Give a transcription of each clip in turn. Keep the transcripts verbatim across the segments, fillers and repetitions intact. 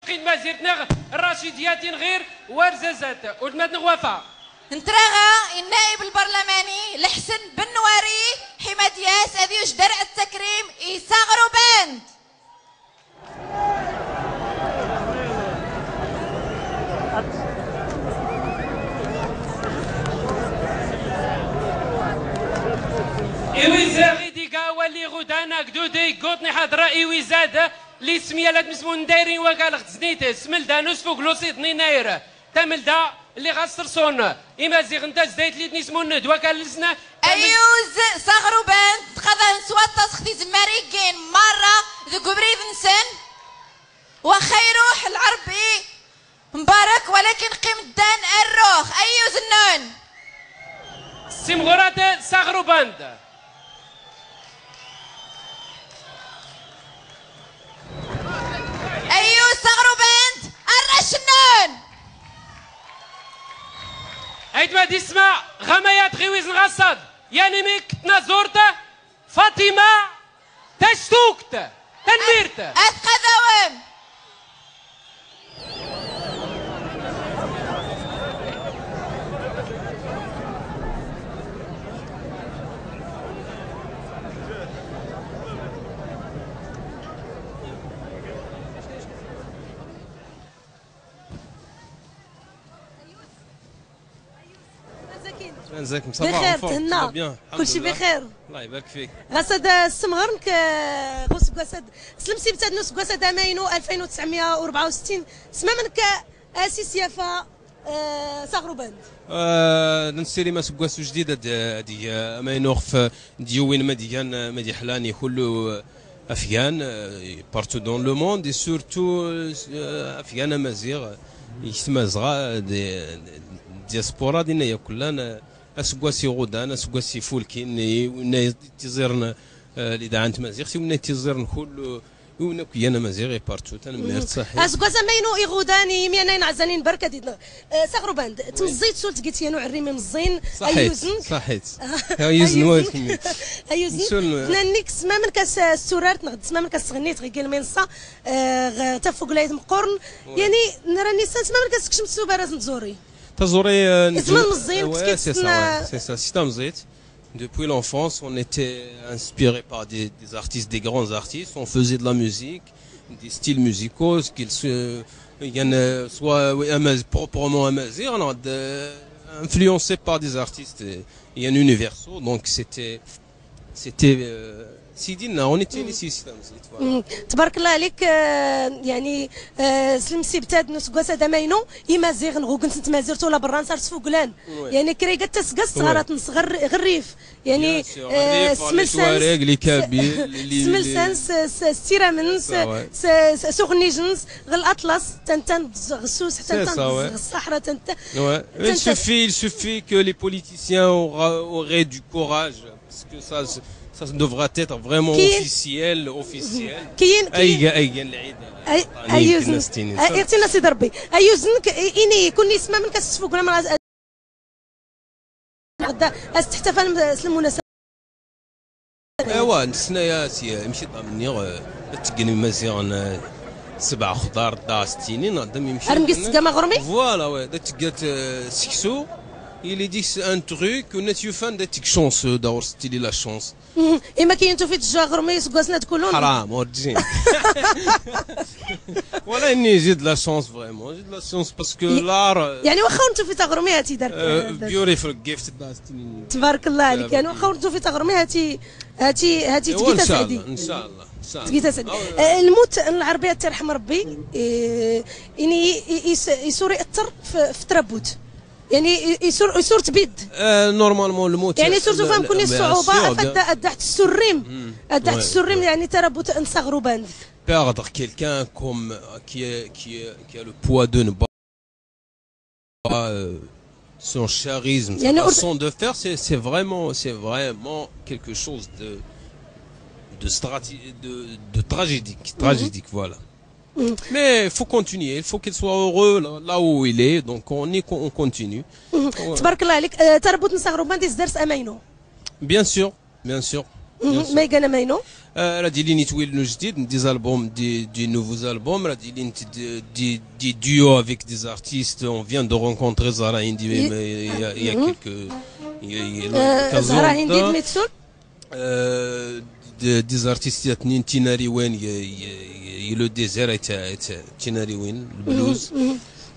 Tmazirt-nneɣ, Racid Yatin ɣir Warzazat, weltma-tneɣ Wafa. Ntraɣa i nnaib lbarlamani Lḥsen Ben Nwari, ḥima d-yas ad yuj darɛ n takrim i Saɣruband. Iwi zaɣ i d-iga awal iɣudan agdud i gguṭ n iḥadra iwi zad. Li smiyal ad mismun dayrin wakal ɣ tznit, smelda n usfuglu s iḍnin ayr. Tamelda li ɣas srsun Imaziɣen tazdayt li tnismun d wakal lsna. Ayyuz Saɣruband, tqadan s waṭas ɣ tizemmar iggin marra deg ubrid-nsen. Waxa iruḥ lɛerbi mbarek, walakin qqim ddan arrux. Ayyuz nnun. Simɣurat Saɣruband. Ayyuz Saɣruband, arrac nnun. Aytma d isma ɣamayat ɣiwiz n ɣaṣṣad, yan imik tnaẓurt Fatima Tactukt. Tanmirt. Ad qadawen. ازيكم؟ صافا؟ بخير، تهنا؟ كلشي بخير؟ الله يبارك فيك. غاسد السمغر نك، آه، غوس غاسد. سلم سي بتاد نوس غاسد امينو ألفين وتسعمية وأربعة وستين. سما منك، آه، اسي سيافا، آه، صغرو باند. آه، نسيري ما سكواس جديد هاد، هادي، آه، امينو خف ديوين ما ديان، ما دي حلاني كله. Afgan, euh, partout dans le monde, et surtout, euh, Afgan amaziɣ, i tmazɣa, d-, d-, diaspora dinna yakk llan, euh, aseggas iɣudan, aseggas ifulkin, i winna tiẓiren, euh, lidɛa n tmaziɣt, i winna tiẓiren kull, i winna akk yan amaziɣ, et partout, tanemmirt, ṣaḥit. Aseggas amaynu iɣudan, i yimyanayen ɛzanin barka didna. Eh, Saɣruband, tmeẓẓiyt sul tgit yan uɛerrim imeẓẓin, ṣaḥit, ayyuzen. Ṣaḥit. Ayyuzen, ayyuzen. Wa kemmi. Ayyuzen. Sul, eh. Tnanni ksma mnk as, eh, s turart, neɣ d sma mnk as tɣennit, ɣ igilmen ṣa, eh, ɣ tafuglayt meqqoren. Oui. Yani, nra nissan sma mnk as tkecmt s ubaraz n tẓuri. Taẓuri, eh, isem n meẓẓin, ouais, c'est ça, ouais, c'est ça, si tamẓiyt. Depuis l'enfance, on était inspiré par des, des artistes, des grands artistes. On faisait de la musique, des styles musicaux, ce qu'ils se, il y en a soit, oui, amaz-, proprement amaziɣ, neɣ d-, influencé par des artistes, euh, il y en a universaux. Donc c'était, c'était, euh, si dinna, on était ici, si tamẓiyt, voilà. Mm. تبارك الله عليك، آه، يعني، آه، سلم سي بتاد نسقوس هذا ماينو، إما زيغ نغوكن سنت مازيرتو لا برانسار سفوقلان. Oui. يعني كريغا تسقس، oui، صغارات نصغر غريف. يعني، bien sûr، آه، الريف، سملسانس، التواريغ، les Kabyles، les، les، سملسانس، س-، س-، ستيرامنس، c'est ça, ouais. س-، س-، سوغنيجنس، غ الأطلس، تنتن، غ السوس، c'est تنتن، ça, ouais. غ الصحراء، تنتن، ouais. تنتن. Il suffit, il suffit que les politiciens aura-, auraient du courage, parce que ça, ça devrait être vraiment كاين، officiel, officiel. كاين، كاين. أي، أي، العيد. أي، الوطني، أي يوزن. الناس تيني. أي، إرتينا سيدي ربي. أي يوزن ك-، إني يكون يسمى من كاس السفوق ولا مرة غدا استحتفل م-، المناسبة. ايوا، نسنايا سي يمشي ضامني، آه، تقني مزيان، آه، سبع خضار دا ستيني، نضم يمشي. ارمكي السقا مغرمي؟ Voilà, ouais, دا تقات، آه، سكسو. Il est dit c'est un truc, ونات يوفان دا تيك chance، آه، دا ورستي لي la chance. مهم. إما كاين نتو في تجا غرمي سكواسنا تكونون. حرام، ورجين. ولا إني j'ai de la chance vraiment, j'ai de la chance parce que ي-، l'art, euh, يعني واخا نتو في تغرمي هاتي دارك، euh, دارك. Beautiful gift دازتني. تبارك الله عليك، يعني واخا نتو في تغرمي هاتي، هاتي، هاتي إيوا، تقيت إن شاء الله، إن شاء الله، إن شاء الله. تقيت أسعدي. آه. آه، الموت العربية ترحم ربي، إيه، إني ي-، ي-، يس-، يسور يأثر في، في التربوت. يعني، ي-، يسور، يسور تبيد. آه، normalement الموت يعني، surtout لا، فهم لا، كوني bien sûr، الصعوبة، bien. فدا، أدحت السريم. مم. أدحت السريم، يعني، ترى بوت أنسى غروبان. Perdre quelqu'un comme, qui est, qui est, qui a le poids d'un bâton, euh, son charisme, يعني، sa façon de faire, c'est, c'est vraiment, c'est vraiment quelque chose de, de strati-, de, de tragédique, tragédique, voilà. مم. Mais il faut continuer, il faut qu'il soit heureux là, là où il est, donc on est, on continue. مم. Ouais. تبارك الله عليك. آه، تربوت نسا غروبان ديس درس أمينو. Bien sûr, bien sûr, bien sûr. مم. ما يقنا أمينو؟ Euh, rad ilin itwilin ujdid, des albums, des, des nouveaux albums, rad ilin des, des, des duos avec des artistes. On vient de rencontrer Zahra Hindi, mais il y a, il y a quelques, il y a, il y a l'occasion Zahra Hindi d Mitsul. Euh, de, des artistes, il y a tnin tinariwen, il y a, il y a, il y a le désert, et, et, tinariwen, le blues.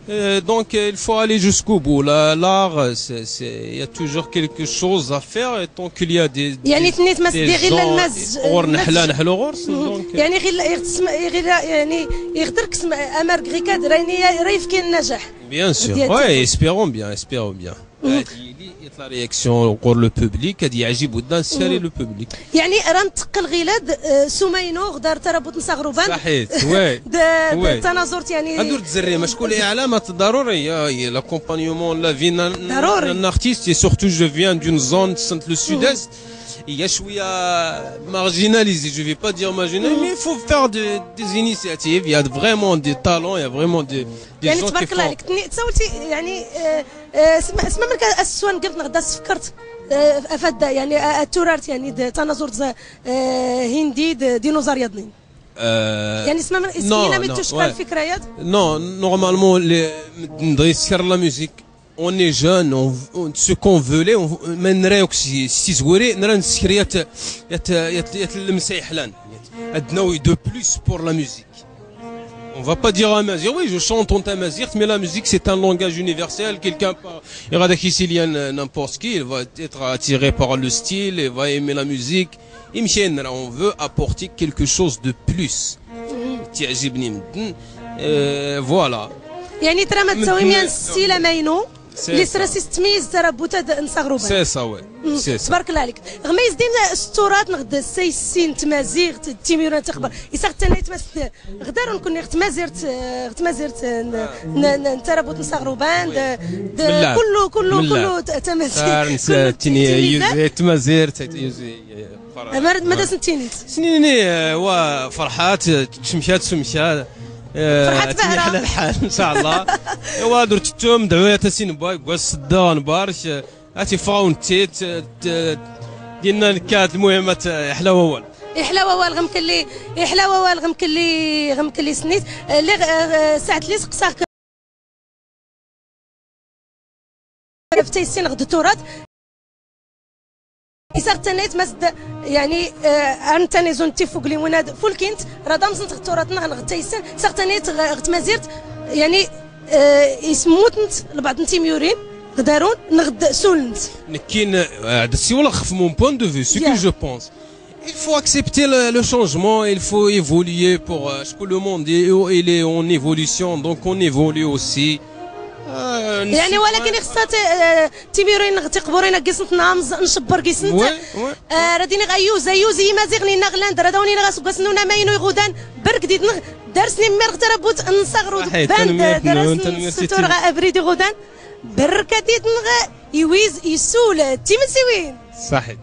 Euh, donc, euh, il faut aller jusqu'au bout. La, l'art, euh, c'est, c'est, il y a toujours quelque chose à faire, et tant qu'il y a des, يعني des, تنيت ما des سدي غير gens, المز-، غور نحلا نحلو غورس، donc, euh, يعني غير يغتسم-، غير يعني يغدر كسم أمر غيكاد راني رايف كاين النجاح. Bien sûr. ديال Ouais, التيكت. Espérons bien, espérons bien. يطلع réaction غور le public، هاد يعجب ودان سيري le public. يعني راه نتقل غيلاد، آه، سومينو غدار ترابط نسا غروبان. صحيح، ouais. د-، د-، ouais. تناظرت يعني. هادو تزري، ما شكون إعلامات ضروري، يا، يا l'accompagnement، la vie ن-، ضروري. D'un artiste، et surtout je viens d'une zone، سنت le sud-est، هي شوية marginalisée، je vais pas dire marginalisée، mais il faut faire de, des initiatives، il y a vraiment des talents، il y a vraiment des، des يعني gens qui تبارك الله font. عليك. تني-، تسولتي يعني، آه، آه، سما، سما من كان السوان قلت نغدا سفكرت، آه، افاد يعني، آه، التراث يعني د-، تناظر ز-، آه، هندي د-، دينوزار يضنين. آه، يعني سما من non، اسكينا من non، تشكال ouais. فكريات. Non, normalement، les، نضي سكر la musique. On est jeune، on، on، ce qu'on voulait، on، ما نراوكش سي زويري، نرا نسكر يات، يات، يات، يات اللمسة يحلان. أدناوي de plus pour la musique. On va pas dire amazigh. Oui, je chante en amazigh, mais la musique, c'est un langage universel. Quelqu'un peut، يغادي يسيلي n'importe qui, il va être attiré par le style, il va aimer la musique. يمكن، on veut apporter quelque chose de plus. تعجبني مدن. Euh, voilà. يعني ترى ما تساوي ميان السيلة ماينو. C'est اللي ça. سرا سيس تميز ترى بوتا د-، نسا غروبان. C'est ça, ouais. C'est ça. تبارك الله عليك. غميز دين ستورات نغد سيسين تمازيغ ت-، تيميران تخبر. إسا غتنايت مس-، غدار نكون غتمازيرت، آه، غتمازيرت، آه، ن-، ن-، ن-، ترابط نسا غروبان، د-، د-، من لا. كله، كله، من لا. كله ت-، تمازيغ. صار نسا كله تيني تيني يوزي، تمازيرت، يوزي. ما، ما داس نتينيت. سنيني، آه، وا فرحات، آه، تشمشات، سمشات. آه، فرحات تني بهرة. حلال الحال، إن شاء الله. إوا درت التوم، دعوية تسين باي، قوى الصدان بارش، آه، هاتي فاون تيت، آه، ت-، دينا نكات المهمة، آه، يحلى ووال. يحلى ووال غمكلي، يحلى ووال غمكلي، غمكلي سنيت. آه، اللي غ-، آه، ساعة اللي سقساك فتيسين غد التراث. إسا غتنيت مزد، يعني، آه، أن تاني زون تيفوق لي مناد فولكينت، راه دامزنت غد التراث نغ-، غتيسين، إسا غتنيت غ-، غد مازيرت، يعني، آه، يسموتنت لبعض نتيميورين، غدارون، نغد سولنت. نكين، آه، عاد السي ولا خف mon point de vue، ce que يا. Je pense. Il faut accepter le, le changement, il faut évoluer pour, euh, parce que le monde est, il est en évolution, donc on évolue aussi. Euh, يعني، ولكن خصها ت-، آه، تيميرين نغتي قبورين قسنت نامز نشبر قسنت. Ouais, ouais. آه، راه ديني غيوز، يوز يما زيغني نغلاند، راه داوني نغاس قسنونا ما ينو يغودان، برك ديت نغ-، درسني مير غتربوت نصغرو صحيح، باند، تنميرت نون، درسني تنميرت ستور تيتي. غا أبريدي غودان، بركة ديت نغ-، يويز يسول، تيمسيوين. صحيح.